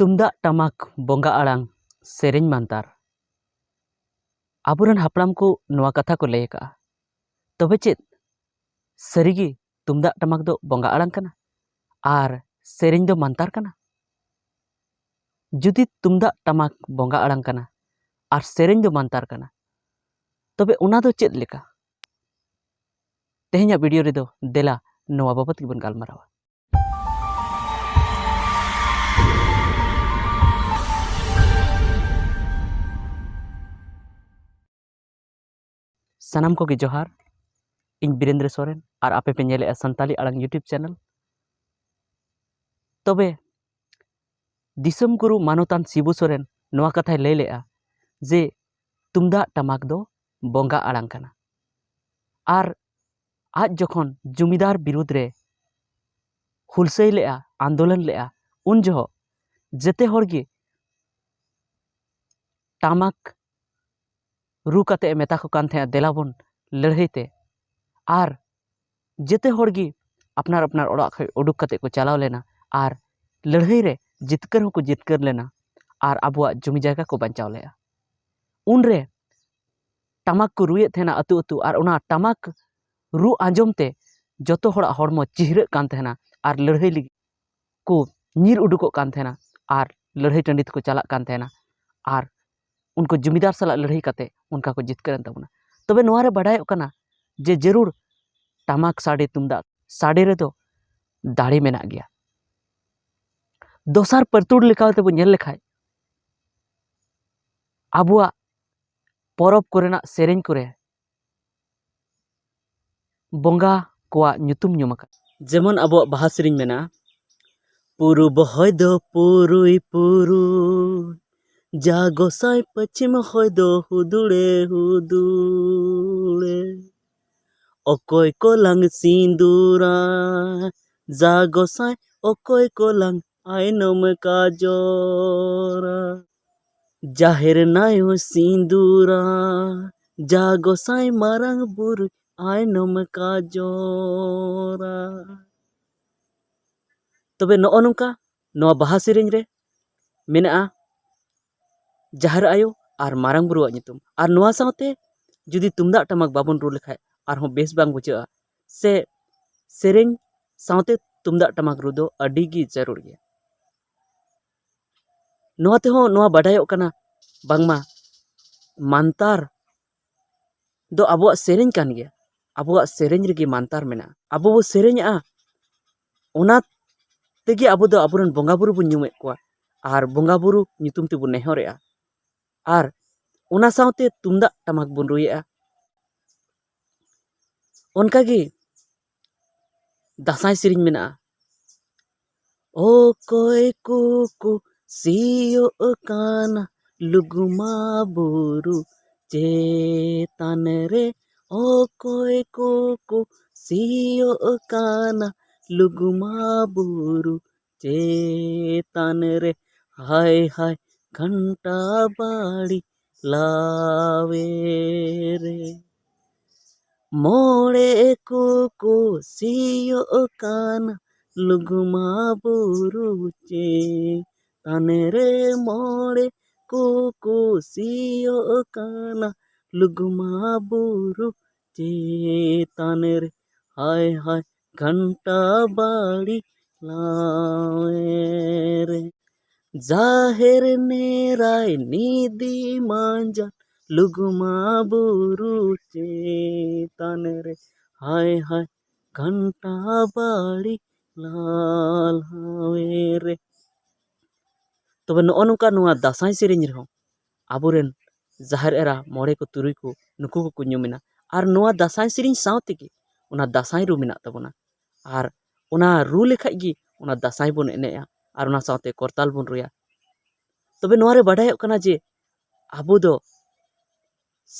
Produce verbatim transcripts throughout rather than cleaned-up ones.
ᱛᱩᱢᱫᱟᱜ ᱴᱟᱢᱟᱠ ᱵᱚᱸᱜᱟ ᱟᱲᱟᱝ ᱥᱮᱨᱮᱧ ᱢᱟᱱᱛᱟᱨ᱾ ᱟᱵᱚᱨᱮᱱ ᱦᱟᱯᱲᱟᱢ ᱠᱚ ᱱᱚᱣᱟ ᱠᱟᱛᱷᱟ ᱠᱚ ᱞᱟᱹᱭ ᱟᱠᱟᱫᱼᱟ᱾ ᱛᱚᱵᱮ ᱪᱮᱫ ᱥᱟᱹᱨᱤᱜᱮ ᱛᱩᱢᱫᱟᱜ ᱴᱟᱢᱟᱠ ᱫᱚ ᱵᱚᱸᱜᱟ ᱟᱲᱟᱝ ᱠᱟᱱᱟ ᱟᱨ ᱥᱮᱨᱮᱧ ᱫᱚ ᱢᱟᱱᱛᱟᱨ ᱠᱟᱱᱟ? ᱡᱩᱫᱤ ᱛᱩᱢᱫᱟᱜ ᱴᱟᱢᱟᱠ ᱵᱚᱸᱜᱟ ᱟᱲᱟᱝ ᱠᱟᱱᱟ ᱟᱨ ᱥᱮᱨᱮᱧ ᱫᱚ ᱢᱟᱱᱛᱟᱨ ᱠᱟᱱᱟ, ᱛᱚᱵᱮ ᱚᱱᱟ ᱫᱚ ᱪᱮᱫ ᱞᱮᱠᱟ? ᱛᱮᱦᱮᱧᱟᱜ ᱵᱷᱤᱰᱤᱭᱳ ᱨᱮᱫᱚ ᱫᱮᱞᱟ ᱱᱚᱣᱟ ᱵᱟᱵᱚᱛ ᱜᱮᱵᱚᱱ ᱜᱟᱞᱢᱟᱨᱟᱣᱟ᱾ ᱥᱟᱱᱟᱢ ᱠᱚᱜᱮ ᱡᱚᱦᱟᱨ᱾ ᱤᱧ ᱵᱤᱨᱮᱱᱫᱨᱚ ᱥᱚᱨᱮᱱ ᱟᱨ ᱟᱯᱮ ᱯᱮ ᱧᱮᱞᱮᱫᱼᱟ ᱥᱟᱱᱛᱟᱞᱤ ᱟᱲᱟᱝ YouTube ᱪᱮᱱᱮᱞ᱾ ᱛᱚᱵᱮ ᱫᱤᱥᱚᱢ ᱜᱩᱨᱩ ᱢᱟᱱᱚᱛᱟᱱ ᱥᱤᱵᱩ ᱥᱚᱨᱮᱱ ᱱᱚᱣᱟ ᱠᱟᱛᱷᱟᱭ ᱞᱟᱹᱭ ᱞᱮᱫᱼᱟ ᱡᱮ ᱛᱩᱢᱫᱟᱜ ᱴᱟᱢᱟᱠ ᱫᱚ ᱵᱚᱸᱜᱟ ᱟᱲᱟᱝ ᱠᱟᱱᱟ᱾ ᱟᱨ ᱟᱡ ᱡᱚᱠᱷᱚᱱ ᱡᱩᱢᱤᱫᱟᱨ ᱵᱤᱨᱩᱫᱽ ᱨᱮ ᱦᱩᱞᱥᱟᱹᱭ ᱞᱮᱫᱼᱟ, ᱟᱱᱫᱳᱞᱚᱱ ᱞᱮᱫᱼᱟ, ᱩᱱ ᱡᱚᱦᱚᱜ ᱡᱮᱛᱮ ᱦᱚᱲ ᱜᱮ ᱴᱟᱢᱟᱠ ᱨᱩ ᱠᱟᱛᱮ ᱮ ᱢᱮᱛᱟ ᱠᱚ ᱠᱟᱱ ᱛᱟᱦᱮᱸᱫ, "ᱫᱮᱞᱟ ᱵᱚᱱ ᱞᱟᱹᱲᱦᱟᱹᱭ ᱛᱮ", ᱟᱨ ᱡᱮᱛᱮ ᱦᱚᱲ ᱜᱮ ᱟᱯᱱᱟᱨ ᱟᱯᱱᱟᱨ ᱚᱲᱟᱜ ᱠᱷᱚᱱ ᱩᱰᱩᱠ ᱠᱟᱛᱮ ᱠᱚ ᱪᱟᱞᱟᱣ ᱞᱮᱱᱟ ᱟᱨ ᱞᱟᱹᱲᱦᱟᱹᱭ ᱨᱮ ᱡᱤᱛᱠᱟᱹᱨ ᱦᱚᱸᱠᱚ ᱡᱤᱛᱠᱟᱹᱨ ᱞᱮᱱᱟ ᱟᱨ ᱟᱵᱚᱣᱟᱜ ᱡᱩᱢᱤ ᱡᱟᱭᱜᱟ ᱠᱚ ᱵᱟᱧᱪᱟᱣ ᱞᱮᱫᱼᱟ᱾ ᱩᱱᱨᱮ ᱴᱟᱢᱟᱠ ᱠᱚ ᱨᱩᱭᱮᱫ ᱛᱟᱦᱮᱱᱟ ᱟᱹᱛᱩ ᱟᱹᱛᱩ, ᱟᱨ ᱚᱱᱟ ᱴᱟᱢᱟᱠ ᱨᱩ ᱟᱸᱡᱚᱢ ᱛᱮ ᱡᱚᱛᱚ ᱦᱚᱲᱟᱜ ᱦᱚᱲᱢᱚ ᱪᱤᱦᱨᱟᱹᱜ ᱠᱟᱱ ᱛᱟᱦᱮᱱᱟ ᱟᱨ ᱞᱟᱹᱲᱦᱟᱹᱭ ᱞᱟᱹᱜᱤᱫ ᱠᱚ ᱧᱤᱨ ᱩᱰᱩᱠᱚᱜ ᱠᱟᱱ ᱛᱟᱦᱮᱱᱟ ᱟᱨ ᱞᱟᱹᱲᱦᱟᱹᱭ ᱴᱟᱺᱰᱤ ᱛᱮᱠᱚ ᱪᱟᱞᱟᱜ ᱠᱟᱱ ᱛᱟᱦᱮᱱᱟ ᱟᱨ ᱩᱱᱠᱩ ᱡᱩᱢᱤᱫᱟᱨ ᱥᱟᱞᱟᱜ ᱞᱟᱹᱲᱦᱟᱹᱭ ᱠᱟᱛᱮ ᱚᱱᱠᱟ ᱠᱚ ᱡᱤᱛᱠᱟᱹᱨᱮᱱ ᱛᱟᱵᱚᱱᱟ᱾ ᱛᱚᱵᱮ ᱱᱚᱣᱟ ᱨᱮ ᱵᱟᱰᱟᱭᱚᱜ ᱠᱟᱱᱟ ᱡᱮ ᱡᱟᱹᱨᱩᱲ ᱴᱟᱢᱟᱠ ᱥᱟᱰᱮ, ᱛᱩᱢᱫᱟᱜ ᱥᱟᱰᱮ ᱨᱮᱫᱚ ᱫᱟᱲᱮ ᱢᱮᱱᱟᱜ ᱜᱮᱭᱟ᱾ ᱫᱚᱥᱟᱨ ᱯᱟᱹᱨᱛᱩᱲ ᱞᱮᱠᱟ ᱛᱮᱵᱚ ᱧᱮᱞ ᱞᱮᱠᱷᱟᱡ, ᱟᱵᱚᱣᱟᱜ ᱯᱚᱨᱚᱵᱽ ᱠᱚᱨᱮᱱᱟᱜ ᱥᱮᱨᱮᱧ ᱠᱚᱨᱮ ᱵᱚᱸᱜᱟ ᱠᱚᱣᱟᱜ ᱧᱩᱛᱩᱢ ᱧᱩᱢ ᱟᱠᱟᱱᱟ᱾ ᱡᱮᱢᱚᱱ ᱟᱵᱚᱣᱟᱜ ᱵᱟᱦᱟ ᱥᱮᱨᱮᱧ ᱢᱮᱱᱟᱜᱼᱟ, "ᱯᱩᱨᱩᱵ ᱦᱚᱭ ᱫᱚ ᱯᱩᱨᱩᱭ ᱯᱩᱨᱩᱭ, ᱡᱟ ᱜᱚᱸᱥᱟᱭ ᱯᱟᱹᱪᱷᱤᱢ ᱦᱚᱭ ᱫᱚ ᱦᱩᱫᱩᱲᱮ ᱦᱩᱫᱩᱲᱮ᱾ ᱚᱠᱚᱭ ᱠᱚᱞᱟᱝ ᱥᱤᱸᱫᱩᱨᱟ, ᱡᱟ ᱜᱚᱸᱥᱟᱭ ᱚᱠᱚᱭ ᱠᱚᱞᱟᱝ ᱟᱭᱱᱚᱢ ᱠᱟᱡᱚᱨᱟ᱾ ᱡᱟᱦᱮᱨ ᱱᱟᱭᱚ ᱥᱤᱸᱫᱩᱨᱟ, ᱡᱟ ᱜᱚᱸᱥᱟᱭ ᱢᱟᱨᱟᱝ ᱵᱩᱨᱩ ᱟᱭᱱᱚᱢ ᱠᱟᱡᱚᱨᱟ᱾" ᱛᱚᱵᱮ ᱱᱚᱜᱼᱚ ᱱᱚᱝᱠᱟ ᱱᱚᱣᱟ ᱵᱟᱦᱟ ᱥᱮᱨᱮᱧ ᱨᱮ ᱢᱮᱱᱟᱜᱼᱟ ᱡᱟᱦᱮᱨ ᱟᱭᱳ ᱟᱨ ᱢᱟᱨᱟᱝ ᱵᱩᱨᱩᱣᱟᱜ ᱧᱩᱛᱩᱢ᱾ ᱟᱨ ᱱᱚᱣᱟ ᱥᱟᱶᱛᱮ ᱡᱩᱫᱤ ᱛᱩᱢᱫᱟᱜ ᱴᱟᱢᱟᱠ ᱵᱟᱵᱚᱱ ᱨᱩ ᱞᱮᱠᱷᱟᱡ ᱟᱨᱦᱚᱸ ᱵᱮᱥ ᱵᱟᱝ ᱵᱩᱡᱷᱟᱹᱜᱼᱟ᱾ ᱥᱮ ᱥᱮᱨᱮᱧ ᱥᱟᱶᱛᱮ ᱛᱩᱢᱫᱟᱜ ᱴᱟᱢᱟᱠ ᱨᱩ ᱫᱚ ᱟᱹᱰᱤ ᱜᱮ ᱡᱟᱹᱨᱩᱲ ᱜᱮᱭᱟ᱾ ᱱᱚᱣᱟ ᱛᱮᱦᱚᱸ ᱱᱚᱣᱟ ᱵᱟᱰᱟᱭᱚᱜ ᱠᱟᱱᱟ, ᱵᱟᱝᱢᱟ ᱢᱟᱱᱛᱟᱨ ᱫᱚ ᱟᱵᱚᱣᱟᱜ ᱥᱮᱨᱮᱧ ᱠᱟᱱ ᱜᱮᱭᱟ᱾ ᱟᱵᱚᱣᱟᱜ ᱥᱮᱨᱮᱧ ᱨᱮᱜᱮ ᱢᱟᱱᱛᱟᱨ ᱢᱮᱱᱟᱜᱼᱟ᱾ ᱟᱵᱚ ᱵᱚ ᱥᱮᱨᱮᱧᱮᱜᱼᱟ, ᱚᱱᱟ ᱛᱮᱜᱮ ᱟᱵᱚ ᱫᱚ ᱟᱵᱚᱨᱮᱱ ᱵᱚᱸᱜᱟ ᱵᱩᱨᱩ ᱵᱚᱱ ᱧᱩᱢᱮᱫ ᱠᱚᱣᱟ᱾ ᱟᱨ ᱵᱚᱸᱜᱟ ᱵᱩᱨᱩ ᱧᱩᱛᱩᱢ ᱛᱮᱵᱚᱱ ᱱᱮᱦᱚᱨᱮᱜᱼᱟ᱾ ᱟᱨ ᱚᱱᱟ ᱥᱟᱶᱛᱮ ᱛᱩᱢᱫᱟᱜ ᱴᱟᱢᱟᱠ ᱵᱚᱱ ᱨᱩᱭᱮᱜᱼᱟ᱾ ᱚᱱᱠᱟᱜᱮ ᱫᱟᱸᱥᱟᱭ ᱥᱮᱨᱮᱧ ᱢᱮᱱᱟᱜᱼᱟ᱾ ᱚᱠᱚᱭ ᱠᱚᱠᱚ ᱥᱤᱭᱳᱜ ᱠᱟᱱᱟ ᱞᱩᱜᱩᱢᱟ ᱵᱩᱨᱩ ᱪᱮᱛᱟᱱ ᱨᱮ? ᱚᱠᱚᱭ ᱠᱚᱠᱚ ᱥᱤᱭᱳᱜ ᱠᱟᱱᱟ ᱞᱩᱜᱩᱢᱟ ᱵᱩᱨᱩ ᱪᱮᱛᱟᱱ ᱨᱮ? ᱦᱟᱭ ᱦᱟᱭ ᱜᱷᱟᱱᱴᱟ ᱵᱟᱲᱤ ᱞᱟᱣᱮ ᱨᱮ᱾ ᱢᱚᱬᱮ ᱠᱚᱠᱚ ᱥᱤᱭᱳᱜ ᱠᱟᱱᱟ ᱞᱩᱜᱩᱢᱟ ᱵᱩᱨᱩ ᱪᱮᱛᱟᱱ ᱨᱮ᱾ ᱢᱚᱬᱮ ᱠᱚᱠᱚ ᱥᱤᱭᱳᱜ ᱠᱟᱱᱟ ᱞᱩᱜᱩᱢᱟ ᱵᱩᱨᱩ ᱪᱮᱛᱟᱱ ᱨᱮ᱾ ᱦᱟᱭ ᱦᱟᱭ ᱜᱷᱟᱱᱴᱟ ᱵᱟᱲᱤ ᱞᱟᱣᱮ ᱨᱮ᱾ ᱡᱟᱦᱮᱨ ᱱᱮᱨᱟᱭ ᱱᱤᱫᱤ ᱢᱟᱸᱡᱟᱱ ᱞᱩᱜᱩᱢᱟ ᱵᱩᱨᱩ ᱪᱮᱛᱟᱱ ᱨᱮ᱾ ᱦᱟᱭ ᱦᱟᱭ ᱜᱷᱟᱱᱴᱟ ᱵᱟᱲᱤ ᱞᱟᱣᱮ ᱨᱮ᱾ ᱛᱚᱵᱮ ᱱᱚᱜᱼᱚ ᱱᱚᱝᱠᱟ ᱱᱚᱣᱟ ᱫᱟᱸᱥᱟᱭ ᱥᱮᱨᱮᱧ ᱨᱮᱦᱚᱸ ᱟᱵᱚᱨᱮᱱ ᱡᱟᱦᱮᱨ ᱮᱨᱟ ᱢᱚᱬᱮ ᱠᱚ ᱛᱩᱨᱩᱭ ᱠᱚ ᱱᱩᱠᱩ ᱠᱚᱠᱚ ᱧᱩᱢᱮᱱᱟ᱾ ᱟᱨ ᱱᱚᱣᱟ ᱫᱟᱸᱥᱟᱭ ᱥᱮᱨᱮᱧ ᱥᱟᱶ ᱛᱮᱜᱮ ᱚᱱᱟ ᱫᱟᱸᱥᱟᱭ ᱨᱩ ᱢᱮᱱᱟᱜ ᱛᱟᱵᱚᱱᱟ᱾ ᱟᱨ ᱚᱱᱟ ᱨᱩ ᱞᱮᱠᱷᱟᱡ ᱜᱮ ᱚᱱᱟ ᱫᱟᱸᱥᱟᱭ ᱵᱚᱱ ᱮᱱᱮᱡᱼᱟ ᱟᱨ ᱚᱱᱟ ᱥᱟᱶᱛᱮ ᱠᱚᱨᱛᱟᱞ ᱵᱚᱱ ᱨᱩᱭᱟ᱾ ᱛᱚᱵᱮ ᱱᱚᱣᱟ ᱨᱮ ᱵᱟᱰᱟᱭᱚᱜ ᱠᱟᱱᱟ ᱡᱮ ᱟᱵᱚ ᱫᱚ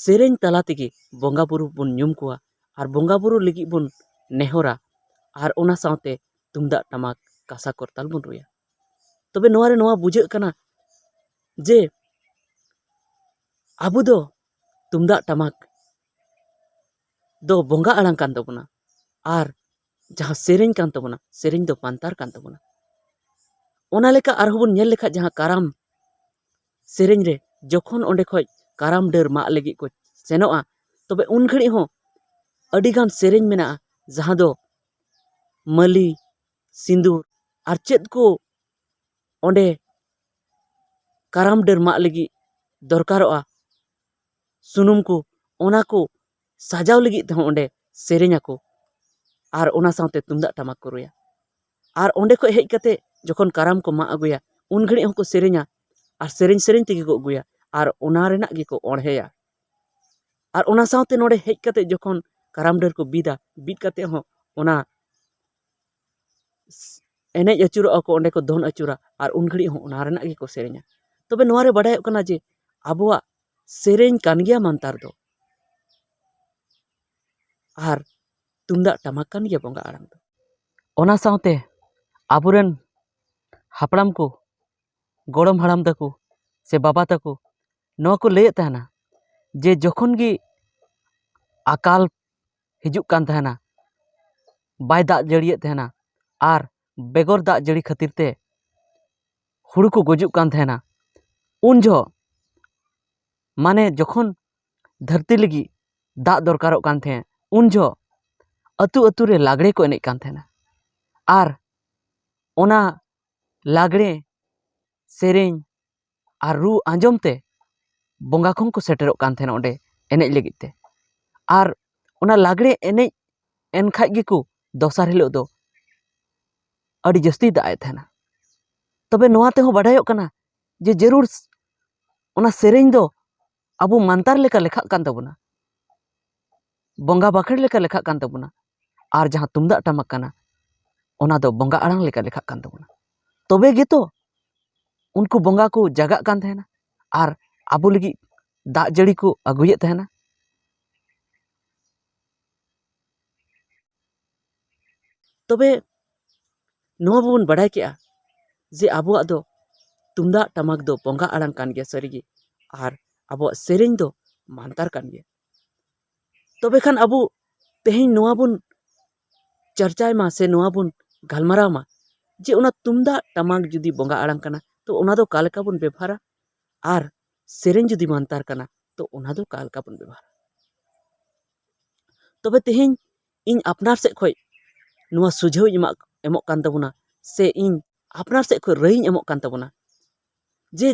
ᱥᱮᱨᱮᱧ ᱛᱟᱞᱟ ᱛᱮᱜᱮ ᱵᱚᱸᱜᱟ ᱵᱩᱨᱩ ᱵᱚᱱ ᱧᱩᱢ ᱠᱚᱣᱟ ᱟᱨ ᱵᱚᱸᱜᱟ ᱵᱩᱨᱩ ᱞᱟᱹᱜᱤᱫ ᱵᱚᱱ ᱱᱮᱦᱚᱨᱟ ᱟᱨ ᱚᱱᱟ ᱥᱟᱶᱛᱮ ᱛᱩᱢᱫᱟᱜ ᱴᱟᱢᱟᱠ ᱠᱟᱸᱥᱟ ᱠᱚᱨᱛᱟᱞ ᱵᱚᱱ ᱨᱩᱭᱟ᱾ ᱛᱚᱵᱮ ᱱᱚᱣᱟ ᱨᱮ ᱱᱚᱣᱟ ᱵᱩᱡᱷᱟᱹᱜ ᱠᱟᱱᱟ ᱡᱮ ᱟᱵᱚ ᱫᱚ ᱛᱩᱢᱫᱟᱜ ᱴᱟᱢᱟᱠ ᱫᱚ ᱵᱚᱸᱜᱟ ᱟᱲᱟᱝ ᱠᱟᱱ ᱛᱟᱵᱚᱱᱟ ᱟᱨ ᱡᱟᱦᱟᱸ ᱥᱮᱨᱮᱧ ᱠᱟᱱ ᱛᱟᱵᱚᱱᱟ, ᱥᱮᱨᱮᱧ ᱫᱚ ᱢᱟᱱᱛᱟᱨ ᱠᱟᱱ ᱛᱟᱵᱚᱱᱟ᱾ ᱚᱱᱟ ᱞᱮᱠᱟ ᱟᱨᱦᱚᱸ ᱵᱚᱱ ᱧᱮᱞ ᱞᱮᱠᱷᱟᱱ, ᱡᱟᱦᱟᱸ ᱠᱟᱨᱟᱢ ᱥᱮᱨᱮᱧ ᱨᱮ ᱡᱚᱠᱷᱚᱱ ᱚᱸᱰᱮ ᱠᱷᱚᱱ ᱠᱟᱨᱟᱢ ᱰᱟᱹᱨ ᱢᱟᱜ ᱞᱟᱹᱜᱤᱫ ᱠᱚ ᱥᱮᱱᱚᱜᱼᱟ, ᱛᱚᱵᱮ ᱩᱱ ᱜᱷᱟᱹᱲᱤᱡ ᱦᱚᱸ ᱟᱹᱰᱤᱜᱟᱱ ᱥᱮᱨᱮᱧ ᱢᱮᱱᱟᱜᱼᱟ, ᱡᱟᱦᱟᱸ ᱫᱚ ᱢᱟᱹᱞᱤ, ᱥᱤᱸᱫᱩᱨ ᱟᱨ ᱪᱮᱫ ᱠᱚ ᱚᱸᱰᱮ ᱠᱟᱨᱟᱢ ᱰᱟᱹᱨ ᱢᱟᱜ ᱞᱟᱹᱜᱤᱫ ᱫᱚᱨᱠᱟᱨᱚᱜᱼᱟ, ᱥᱩᱱᱩᱢ ᱠᱚ, ᱚᱱᱟ ᱠᱚ ᱥᱟᱡᱟᱣ ᱞᱟᱹᱜᱤᱫ ᱛᱮᱦᱚᱸ ᱚᱸᱰᱮ ᱥᱮᱨᱮᱧ ᱟᱠᱚ᱾ ᱟᱨ ᱚᱱᱟ ᱥᱟᱶᱛᱮ ᱛᱩᱢᱫᱟᱜ ᱴᱟᱢᱟᱠ ᱠᱚ ᱨᱩᱭᱟ᱾ ᱟᱨ ᱚᱸᱰᱮ ᱠᱷᱚᱱ ᱦᱮᱡ ᱠᱟᱛᱮ ᱡᱚᱠᱷᱚᱱ ᱠᱟᱨᱟᱢ ᱠᱚ ᱢᱟᱜ ᱟᱹᱜᱩᱭᱟ, ᱩᱱ ᱜᱷᱟᱹᱲᱤᱡ ᱦᱚᱸᱠᱚ ᱥᱮᱨᱮᱧᱟ᱾ ᱟᱨ ᱥᱮᱨᱮᱧ ᱥᱮᱨᱮᱧ ᱛᱮᱜᱮ ᱠᱚ ᱟᱹᱜᱩᱭᱟ᱾ ᱟᱨ ᱚᱱᱟ ᱨᱮᱱᱟᱜ ᱜᱮᱠᱚ ᱚᱬᱦᱮᱭᱟ᱾ ᱟᱨ ᱚᱱᱟ ᱥᱟᱶᱛᱮ ᱱᱚᱰᱮ ᱦᱮᱡ ᱠᱟᱛᱮ ᱡᱚᱠᱷᱚᱱ ᱠᱟᱨᱟᱢ ᱰᱟᱹᱨ ᱠᱚ ᱵᱤᱫᱟ, ᱵᱤᱫ ᱠᱟᱛᱮ ᱦᱚᱸ ᱚᱱᱟ ᱮᱱᱮᱡ ᱟᱹᱪᱩᱨᱚᱜᱼᱟ ᱠᱚ, ᱚᱸᱰᱮ ᱠᱚ ᱫᱚᱱ ᱟᱹᱪᱩᱨᱟ᱾ ᱟᱨ ᱩᱱ ᱜᱷᱟᱹᱲᱤᱡ ᱦᱚᱸ ᱚᱱᱟ ᱨᱮᱱᱟᱜ ᱜᱮᱠᱚ ᱥᱮᱨᱮᱧᱟ᱾ ᱛᱚᱵᱮ ᱱᱚᱣᱟ ᱨᱮ ᱵᱟᱰᱟᱭᱚᱜ ᱠᱟᱱᱟ ᱡᱮ ᱟᱵᱚᱣᱟᱜ ᱥᱮᱨᱮᱧ ᱠᱟᱱ ᱜᱮᱭᱟ ᱢᱟᱱᱛᱟᱨ ᱫᱚ, ᱟᱨ ᱛᱩᱢᱫᱟᱜ ᱴᱟᱢᱟᱠ ᱠᱟᱱ ᱜᱮᱭᱟ ᱵᱚᱸᱜᱟ ᱟᱲᱟᱝ ᱫᱚ᱾ ᱚᱱᱟ ᱥᱟᱶᱛᱮ ᱟᱵᱚᱨᱮᱱ ᱦᱟᱯᱲᱟᱢ ᱠᱚ, ᱜᱚᱲᱚᱢ ᱦᱟᱲᱟᱢ ᱛᱟᱠᱚ ᱥᱮ ᱵᱟᱵᱟ ᱛᱟᱠᱚ ᱱᱚᱣᱟ ᱠᱚ ᱞᱟᱹᱭᱮᱫ ᱛᱟᱦᱮᱱᱟ ᱡᱮ ᱡᱚᱠᱷᱚᱱ ᱜᱮ ᱟᱠᱟᱞ ᱦᱤᱡᱩᱜ ᱠᱟᱱ ᱛᱟᱦᱮᱱᱟ, ᱵᱟᱭ ᱫᱟᱜ ᱡᱟᱹᱲᱤᱭᱮᱫ ᱛᱟᱦᱮᱱᱟ, ᱟᱨ ᱵᱮᱜᱚᱨ ᱫᱟᱜ ᱡᱟᱹᱲᱤ ᱠᱷᱟᱹᱛᱤᱨ ᱛᱮ ᱦᱩᱲᱩ ᱠᱚ ᱜᱩᱡᱩᱜ ᱠᱟᱱ ᱛᱟᱦᱮᱱᱟ, ᱩᱱ ᱡᱚᱦᱚᱜ, ᱢᱟᱱᱮ ᱡᱚᱠᱷᱚᱱ ᱫᱷᱟᱹᱨᱛᱤ ᱞᱟᱹᱜᱤᱫ ᱫᱟᱜ ᱫᱚᱨᱠᱟᱨᱚᱜ ᱠᱟᱱ ᱛᱟᱦᱮᱸᱫ, ᱩᱱ ᱡᱚᱦᱚᱜ ᱟᱹᱛᱩ ᱟᱹᱛᱩ ᱨᱮ ᱞᱟᱜᱽᱲᱮ ᱠᱚ ᱮᱱᱮᱡ ᱠᱟᱱ ᱛᱟᱦᱮᱱᱟ᱾ ᱟᱨ ᱚᱱᱟ ᱞᱟᱜᱽᱲᱮ ᱥᱮᱨᱮᱧ ᱟᱨ ᱨᱩ ᱟᱸᱡᱚᱢ ᱛᱮ ᱵᱚᱸᱜᱟ ᱠᱚᱦᱚᱸ ᱠᱚ ᱥᱮᱴᱮᱨᱚᱜ ᱠᱟᱱ ᱛᱟᱦᱮᱱᱟ ᱚᱸᱰᱮ ᱮᱱᱮᱡ ᱞᱟᱹᱜᱤᱫ ᱛᱮ᱾ ᱟᱨ ᱚᱱᱟ ᱞᱟᱜᱽᱲᱮ ᱮᱱᱮᱡ ᱮᱱ ᱠᱷᱟᱡ ᱜᱮᱠᱚ ᱫᱚᱥᱟᱨ ᱦᱤᱞᱳᱜ ᱫᱚ ᱟᱹᱰᱤ ᱡᱟᱹᱥᱛᱤ ᱫᱟᱜ ᱮᱫ ᱛᱟᱦᱮᱱᱟ᱾ ᱛᱚᱵᱮ ᱱᱚᱣᱟ ᱛᱮᱦᱚᱸ ᱵᱟᱰᱟᱭᱚᱜ ᱠᱟᱱᱟ ᱡᱮ ᱡᱟᱹᱨᱩᱲ ᱚᱱᱟ ᱥᱮᱨᱮᱧ ᱫᱚ ᱟᱵᱚ ᱢᱟᱱᱛᱟᱨ ᱞᱮᱠᱟ ᱞᱮᱠᱷᱟᱜ ᱠᱟᱱ ᱛᱟᱵᱚᱱᱟ, ᱵᱚᱸᱜᱟ ᱵᱟᱠᱷᱮᱲ ᱞᱮᱠᱟ ᱞᱮᱠᱷᱟᱜ ᱠᱟᱱ ᱛᱟᱵᱚᱱᱟ᱾ ᱟᱨ ᱡᱟᱦᱟᱸ ᱛᱩᱢᱫᱟᱜ ᱴᱟᱢᱟᱠ ᱠᱟᱱᱟ, ᱚᱱᱟ ᱫᱚ ᱵᱚᱸᱜᱟ ᱟᱲᱟᱝ ᱞᱮᱠᱟ ᱞᱮᱠᱷᱟᱜ ᱠᱟᱱ ᱛᱟᱵᱚᱱᱟ᱾ ᱛᱚᱵᱮ ᱜᱮᱛᱚ ᱩᱱᱠᱩ ᱵᱚᱸᱜᱟ ᱠᱚ ᱡᱟᱜᱟᱜ ᱠᱟᱱ ᱛᱟᱦᱮᱱᱟ ᱟᱨ ᱟᱵᱚ ᱞᱟᱹᱜᱤᱫ ᱫᱟᱜ ᱡᱟᱹᱲᱤ ᱠᱚ ᱟᱹᱜᱩᱭᱮᱫ ᱛᱟᱦᱮᱱᱟ᱾ ᱛᱚᱵᱮ ᱱᱚᱣᱟ ᱵᱚᱱ ᱵᱟᱰᱟᱭ ᱠᱮᱜᱼᱟ ᱡᱮ ᱟᱵᱚᱣᱟᱜ ᱫᱚ ᱛᱩᱢᱫᱟᱜ ᱴᱟᱢᱟᱠ ᱫᱚ ᱵᱚᱸᱜᱟ ᱟᱲᱟᱝ ᱠᱟᱱ ᱜᱮᱭᱟ ᱥᱟᱹᱨᱤᱜᱮ, ᱟᱨ ᱟᱵᱚᱣᱟᱜ ᱥᱮᱨᱮᱧ ᱫᱚ ᱢᱟᱱᱛᱟᱨ ᱠᱟᱱ ᱜᱮᱭᱟ᱾ ᱛᱚᱵᱮ ᱠᱷᱟᱱ ᱟᱵᱚ ᱛᱮᱦᱮᱧ ᱱᱚᱣᱟ ᱵᱚᱱ ᱪᱟᱨᱪᱟᱭ ᱢᱟ ᱥᱮ ᱱᱚᱣᱟ ᱵᱚᱱ ᱜᱟᱞᱢᱟᱨᱟᱣ ᱢᱟ ᱡᱮ ᱚᱱᱟ ᱛᱩᱢᱫᱟᱜ ᱴᱟᱢᱟᱠ ᱡᱩᱫᱤ ᱵᱚᱸᱜᱟ ᱟᱲᱟᱝ ᱠᱟᱱᱟ, ᱛᱚ ᱚᱱᱟ ᱫᱚ ᱚᱠᱟ ᱞᱮᱠᱟ ᱵᱚᱱ ᱵᱮᱵᱷᱟᱨᱟ? ᱟᱨ ᱥᱮᱨᱮᱧ ᱡᱩᱫᱤ ᱢᱟᱱᱛᱟᱨ ᱠᱟᱱᱟ, ᱛᱚ ᱚᱱᱟ ᱫᱚ ᱚᱠᱟ ᱞᱮᱠᱟ ᱵᱚᱱ ᱵᱮᱵᱷᱟᱨᱟ? ᱛᱚᱵᱮ ᱛᱮᱦᱮᱧ ᱤᱧ ᱟᱯᱱᱟᱨ ᱥᱮᱫ ᱠᱷᱚᱱ ᱱᱚᱣᱟ ᱥᱩᱡᱷᱟᱹᱣ ᱤᱧ ᱮᱢᱟᱜ, ᱮᱢᱚᱜ ᱠᱟᱱ ᱛᱟᱵᱚᱱᱟ, ᱥᱮ ᱤᱧ ᱟᱯᱱᱟᱨ ᱥᱮᱫ ᱠᱷᱚᱱ ᱨᱟᱹᱭ ᱤᱧ ᱮᱢᱚᱜ ᱠᱟᱱ ᱛᱟᱵᱚᱱᱟ, ᱡᱮ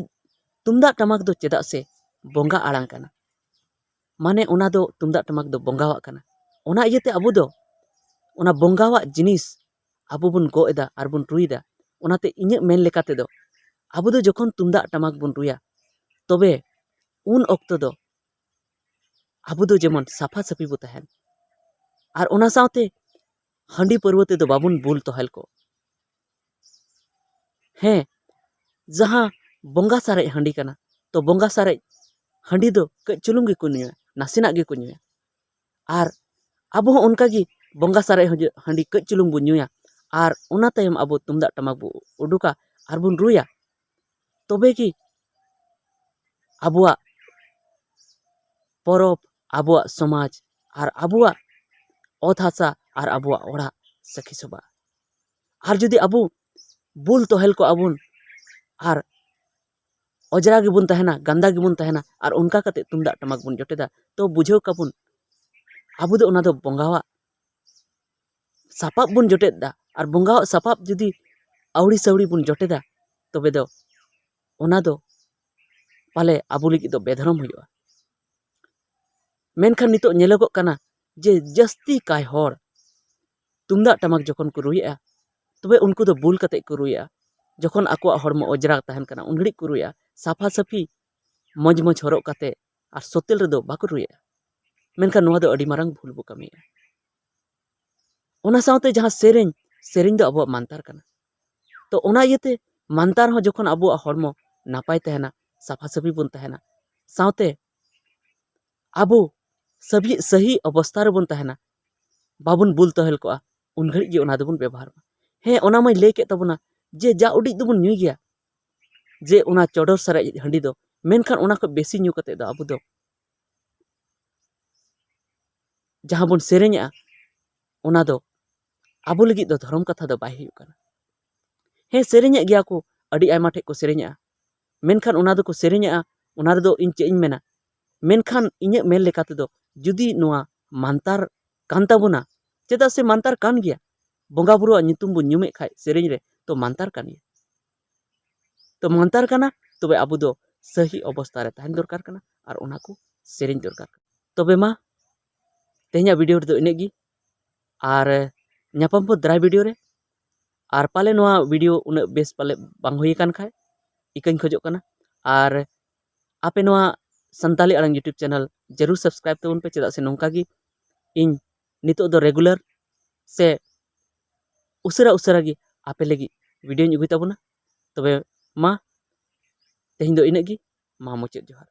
ᱛᱩᱢᱫᱟᱜ ᱴᱟᱢᱟᱠ ᱫᱚ ᱪᱮᱫᱟᱜ ᱥᱮ ᱵᱚᱸᱜᱟ ᱟᱲᱟᱝ ᱠᱟᱱᱟ, ᱢᱟᱱᱮ ᱚᱱᱟ ᱫᱚ ᱛᱩᱢᱫᱟᱜ ᱴᱟᱢᱟᱠ ᱫᱚ ᱵᱚᱸᱜᱟᱣᱟᱜ ᱠᱟᱱᱟ᱾ ᱚᱱᱟ ᱤᱭᱟᱹᱛᱮ ᱟᱵᱚ ᱫᱚ ᱚᱱᱟ ᱵᱚᱸᱜᱟᱣᱟᱜ ᱡᱤᱱᱤᱥ ᱟᱵᱚ ᱵᱚᱱ ᱜᱚᱜ ᱮᱫᱟ ᱟᱨ ᱵᱚᱱ ᱨᱩᱭᱮᱫᱟ᱾ ᱚᱱᱟᱛᱮ ᱤᱧᱟᱹᱜ ᱢᱮᱱ ᱞᱮᱠᱟ ᱛᱮᱫᱚ ᱟᱵᱚ ᱫᱚ ᱡᱚᱠᱷᱚᱱ ᱛᱩᱢᱫᱟᱜ ᱴᱟᱢᱟᱠ ᱵᱚᱱ ᱨᱩᱭᱟ, ᱛᱚᱵᱮ ᱩᱱ ᱚᱠᱛᱚ ᱫᱚ ᱟᱵᱚ ᱫᱚ ᱡᱮᱢᱚᱱ ᱥᱟᱯᱷᱟ ᱥᱟᱹᱯᱷᱤ ᱵᱚ ᱛᱟᱦᱮᱱ, ᱟᱨ ᱚᱱᱟ ᱥᱟᱶᱛᱮ ᱦᱟᱺᱰᱤ ᱯᱟᱹᱨᱣᱟᱹ ᱛᱮᱫᱚ ᱵᱟᱵᱚᱱ ᱵᱩᱞ ᱛᱚᱦᱮᱞ ᱠᱚᱜ᱾ ᱦᱮᱸ, ᱡᱟᱦᱟᱸ ᱵᱚᱸᱜᱟ ᱥᱟᱨᱮᱡ ᱦᱟᱺᱰᱤ ᱠᱟᱱᱟ, ᱛᱚ ᱵᱚᱸᱜᱟ ᱥᱟᱨᱮᱡ ᱦᱟᱺᱰᱤ ᱫᱚ ᱠᱟᱹᱡ ᱪᱩᱞᱩᱝ ᱜᱮᱠᱚ ᱧᱩᱭᱟ, ᱱᱟᱥᱮᱱᱟᱜ ᱜᱮᱠᱚ ᱧᱩᱭᱟ᱾ ᱟᱨ ᱟᱵᱚ ᱦᱚᱸ ᱚᱱᱠᱟᱜᱮ ᱵᱚᱸᱜᱟ ᱥᱟᱨᱮᱡ ᱦᱟᱺᱰᱤ, ᱦᱟᱺᱰᱤ ᱠᱟᱹᱡ ᱪᱩᱞᱩᱝ ᱵᱚᱱ ᱧᱩᱭᱟ, ᱟᱨ ᱚᱱᱟ ᱛᱟᱭᱚᱢ ᱟᱵᱚ ᱛᱩᱢᱫᱟᱜ ᱴᱟᱢᱟᱠ ᱵᱚ ᱩᱰᱩᱠᱟ ᱟᱨ ᱵᱚᱱ ᱨᱩᱭᱟ, ᱛᱚᱵᱮ ᱜᱮ ᱟᱵᱚᱣᱟᱜ ᱯᱚᱨᱚᱵᱽ, ᱟᱵᱚᱣᱟᱜ ᱥᱚᱢᱟᱡᱽ ᱟᱨ ᱟᱵᱚᱣᱟᱜ ᱚᱛ ᱦᱟᱥᱟ ᱟᱨ ᱟᱵᱚᱣᱟᱜ ᱚᱲᱟᱜ ᱥᱟᱹᱠᱷᱤ ᱥᱚᱵᱷᱟᱜᱼᱟ᱾ ᱟᱨ ᱡᱩᱫᱤ ᱟᱵᱚ ᱵᱩᱞ ᱛᱚᱦᱮᱞ ᱠᱚᱜᱼᱟ ᱵᱚᱱ ᱟᱨ ᱚᱡᱽᱨᱟ ᱜᱮᱵᱚᱱ ᱛᱟᱦᱮᱱᱟ, ᱜᱟᱱᱫᱟ ᱜᱮᱵᱚᱱ ᱛᱟᱦᱮᱱᱟ, ᱟᱨ ᱚᱱᱠᱟ ᱠᱟᱛᱮ ᱛᱩᱢᱫᱟᱜ ᱴᱟᱢᱟᱠ ᱵᱚᱱ ᱡᱚᱴᱮᱫᱟ, ᱛᱚ ᱵᱩᱡᱷᱟᱹᱣ ᱠᱟᱵᱚᱱ ᱟᱵᱚ ᱫᱚ ᱚᱱᱟ ᱫᱚ ᱵᱚᱸᱜᱟᱣᱟᱜ ᱥᱟᱯᱟᱵ ᱵᱚᱱ ᱡᱚᱴᱮᱫ ᱮᱫᱟ᱾ ᱟᱨ ᱵᱚᱸᱜᱟᱣᱟᱜ ᱥᱟᱯᱟᱵ ᱡᱩᱫᱤ ᱟᱹᱣᱲᱤ ᱥᱟᱹᱣᱲᱤ ᱵᱚᱱ ᱡᱚᱴᱮᱫᱟ, ᱛᱚᱵᱮ ᱫᱚ ᱚᱱᱟ ᱫᱚ ᱯᱟᱞᱮ ᱟᱵᱚ ᱞᱟᱹᱜᱤᱫ ᱫᱚ ᱵᱮᱫᱷᱚᱨᱚᱢ ᱦᱩᱭᱩᱜᱼᱟ᱾ ᱢᱮᱱᱠᱷᱟᱱ ᱱᱤᱛᱚᱜ ᱧᱮᱞᱚᱜᱚᱜ ᱠᱟᱱᱟ ᱡᱮ ᱡᱟᱹᱥᱛᱤ ᱠᱟᱭ ᱦᱚᱲ ᱛᱩᱢᱫᱟᱜ ᱴᱟᱢᱟᱠ ᱡᱚᱠᱷᱚᱱ ᱠᱚ ᱨᱩᱭᱮᱜᱼᱟ, ᱛᱚᱵᱮ ᱩᱱᱠᱩ ᱫᱚ ᱵᱩᱞ ᱠᱟᱛᱮ ᱠᱚ ᱨᱩᱭᱮᱜᱼᱟ᱾ ᱡᱚᱠᱷᱚᱱ ᱟᱠᱚᱣᱟᱜ ᱦᱚᱲᱢᱚ ᱚᱡᱽᱨᱟ ᱛᱟᱦᱮᱱ ᱠᱟᱱᱟ, ᱩᱱ ᱜᱷᱟᱹᱲᱤᱡ ᱠᱚ ᱨᱩᱭᱮᱜᱼᱟ᱾ ᱥᱟᱯᱷᱟ ᱥᱟᱹᱯᱷᱤ ᱢᱚᱡᱽ ᱢᱚᱡᱽ ᱦᱚᱨᱚᱜ ᱠᱟᱛᱮ ᱟᱨ ᱥᱚᱛᱮᱞ ᱨᱮᱫᱚ ᱵᱟᱠᱚ ᱨᱩᱭᱮᱜᱼᱟ᱾ ᱢᱮᱱᱠᱷᱟᱱ ᱱᱚᱣᱟ ᱫᱚ ᱟᱹᱰᱤ ᱢᱟᱨᱟᱝ ᱵᱷᱩᱞ ᱵᱚ ᱠᱟᱹᱢᱤᱭᱮᱜᱼᱟ᱾ ᱚᱱᱟ ᱥᱟᱶᱛᱮ ᱡᱟᱦᱟᱸ ᱥᱮᱨᱮᱧ, ᱥᱮᱨᱮᱧ ᱫᱚ ᱟᱵᱚᱣᱟᱜ ᱢᱟᱱᱛᱟᱨ ᱠᱟᱱᱟ᱾ ᱛᱚ ᱚᱱᱟ ᱤᱭᱟᱹᱛᱮ ᱢᱟᱱᱛᱟᱨ ᱦᱚᱸ ᱡᱚᱠᱷᱚᱱ ᱟᱵᱚᱣᱟᱜ ᱦᱚᱲᱢᱚ ᱱᱟᱯᱟᱭ ᱛᱟᱦᱮᱱᱟ, ᱥᱟᱯᱷᱟ ᱥᱟᱹᱯᱷᱤ ᱵᱚᱱ ᱛᱟᱦᱮᱱᱟ, ᱥᱟᱶᱛᱮ ᱟᱵᱚ ᱥᱟᱹᱵᱷᱤ-, ᱥᱟᱹᱦᱤ ᱚᱵᱚᱥᱛᱟ ᱨᱮᱵᱚᱱ ᱛᱟᱦᱮᱱᱟ, ᱵᱟᱵᱚᱱ ᱵᱩᱞ ᱛᱚᱦᱮᱞ ᱠᱚᱜᱼᱟ, ᱩᱱ ᱜᱷᱟᱹᱲᱤᱡ ᱜᱮ ᱚᱱᱟ ᱫᱚᱵᱚᱱ ᱵᱮᱵᱚᱦᱟᱨ ᱢᱟ᱾ ᱦᱮᱸ, ᱚᱱᱟ ᱢᱟᱧ ᱞᱟᱹᱭ ᱠᱮᱫ ᱛᱟᱵᱚᱱᱟ ᱡᱮ ᱡᱟ ᱩᱰᱤᱡ ᱫᱚᱵᱚᱱ ᱧᱩᱭ ᱜᱮᱭᱟ, ᱡᱮ ᱚᱱᱟ ᱪᱚᱰᱚᱨ ᱥᱟᱨᱮᱡ ᱦᱟᱺᱰᱤ ᱫᱚ, ᱢᱮᱱᱠᱷᱟᱱ ᱚᱱᱟ ᱠᱷᱚᱱ ᱵᱮᱥᱤ ᱧᱩ ᱠᱟᱛᱮ ᱫᱚ ᱟᱵᱚ ᱫᱚ ᱡᱟᱦᱟᱸ ᱵᱚᱱ ᱥᱮᱨᱮᱧᱮᱜᱼᱟ, ᱚᱱᱟ ᱫᱚ ᱟᱵᱚ ᱞᱟᱹᱜᱤᱫ ᱫᱚ ᱫᱷᱚᱨᱚᱢ ᱠᱟᱛᱷᱟ ᱫᱚ ᱵᱟᱭ ᱦᱩᱭᱩᱜ ᱠᱟᱱᱟ᱾ ᱦᱮᱸ, ᱥᱮᱨᱮᱧᱮᱫ ᱜᱮᱭᱟ ᱠᱚ, ᱟᱹᱰᱤ ᱟᱭᱢᱟ ᱴᱷᱮᱡ ᱠᱚ ᱥᱮᱨᱮᱧᱮᱜᱼᱟ, ᱢᱮᱱᱠᱷᱟᱱ ᱚᱱᱟ ᱫᱚᱠᱚ ᱥᱮᱨᱮᱧᱮᱜᱼᱟ, ᱚᱱᱟ ᱨᱮᱫᱚ ᱤᱧ ᱪᱮᱫ ᱤᱧ ᱢᱮᱱᱟ? ᱢᱮᱱᱠᱷᱟᱱ ᱤᱧᱟᱹᱜ ᱢᱮᱱ ᱞᱮᱠᱟ ᱛᱮᱫᱚ ᱡᱩᱫᱤ ᱱᱚᱣᱟ ᱢᱟᱱᱛᱟᱨ ᱠᱟᱱ ᱛᱟᱵᱚᱱᱟ, ᱪᱮᱫᱟᱜ ᱥᱮ ᱢᱟᱱᱛᱟᱨ ᱠᱟᱱ ᱜᱮᱭᱟ, ᱵᱚᱸᱜᱟ ᱵᱩᱨᱩᱣᱟᱜ ᱧᱩᱛᱩᱢ ᱵᱚᱱ ᱧᱩᱢᱮᱫ ᱠᱷᱟᱡ ᱥᱮᱨᱮᱧ ᱨᱮ, ᱛᱚ ᱢᱟᱱᱛᱟᱨ ᱠᱟᱱ ᱜᱮᱭᱟ᱾ ᱛᱚ ᱢᱟᱱᱛᱟᱨ ᱠᱟᱱᱟ, ᱛᱚᱵᱮ ᱟᱵᱚ ᱫᱚ ᱥᱟᱹᱦᱤ ᱚᱵᱚᱥᱛᱟ ᱨᱮ ᱛᱟᱦᱮᱱ ᱫᱚᱨᱠᱟᱨ ᱠᱟᱱᱟ ᱟᱨ ᱚᱱᱟ ᱠᱚ ᱥᱮᱨᱮᱧ ᱫᱚᱨᱠᱟᱨ ᱠᱟᱱᱟ᱾ ᱛᱚᱵᱮ ᱢᱟ, ᱛᱮᱦᱮᱧᱟᱜ ᱵᱷᱤᱰᱤᱭᱳ ᱨᱮᱫᱚ ᱤᱱᱟᱹᱜ ᱜᱮ, ᱟᱨ ᱧᱟᱯᱟᱢ ᱵᱚ ᱫᱟᱨᱟᱭ ᱵᱷᱤᱰᱤᱭᱳ ᱨᱮ᱾ ᱟᱨ ᱯᱟᱞᱮ ᱱᱚᱣᱟ ᱵᱷᱤᱰᱤᱭᱳ ᱩᱱᱟᱹᱜ ᱵᱮᱥ ᱯᱟᱞᱮ ᱵᱟᱝ ᱦᱩᱭ ᱟᱠᱟᱱ ᱠᱷᱟᱡ, ᱤᱠᱟᱹᱧ ᱠᱷᱚᱡᱚᱜ ᱠᱟᱱᱟ᱾ ᱟᱨ ᱟᱯᱮ ᱱᱚᱣᱟ ᱥᱟᱱᱛᱟᱞᱤ ᱟᱲᱟᱝ YouTube ᱪᱮᱱᱮᱞ ᱡᱟᱹᱨᱩᱲ ᱥᱟᱵᱥᱠᱨᱟᱭᱤᱵ ᱛᱟᱵᱚᱱ ᱯᱮ, ᱪᱮᱫᱟᱜ ᱥᱮ ᱱᱚᱝᱠᱟ ᱜᱮ ᱤᱧ ᱱᱤᱛᱚᱜ ᱫᱚ ᱨᱮᱜᱩᱞᱟᱨ ᱥᱮ ᱩᱥᱟᱹᱨᱟ ᱩᱥᱟᱹᱨᱟ ᱜᱮ ᱟᱯᱮ ᱞᱟᱹᱜᱤᱫ ᱵᱷᱤᱰᱤᱭᱳᱧ ᱟᱹᱜᱩᱭ ᱛᱟᱵᱚᱱᱟ᱾ ᱛᱚᱵᱮ ᱢᱟ, ᱛᱮᱦᱮᱧ ᱫᱚ ᱤᱱᱟᱹᱜ ᱜᱮ᱾ ᱢᱟ, ᱢᱩᱪᱟᱹᱫ ᱡᱚᱦᱟᱨ᱾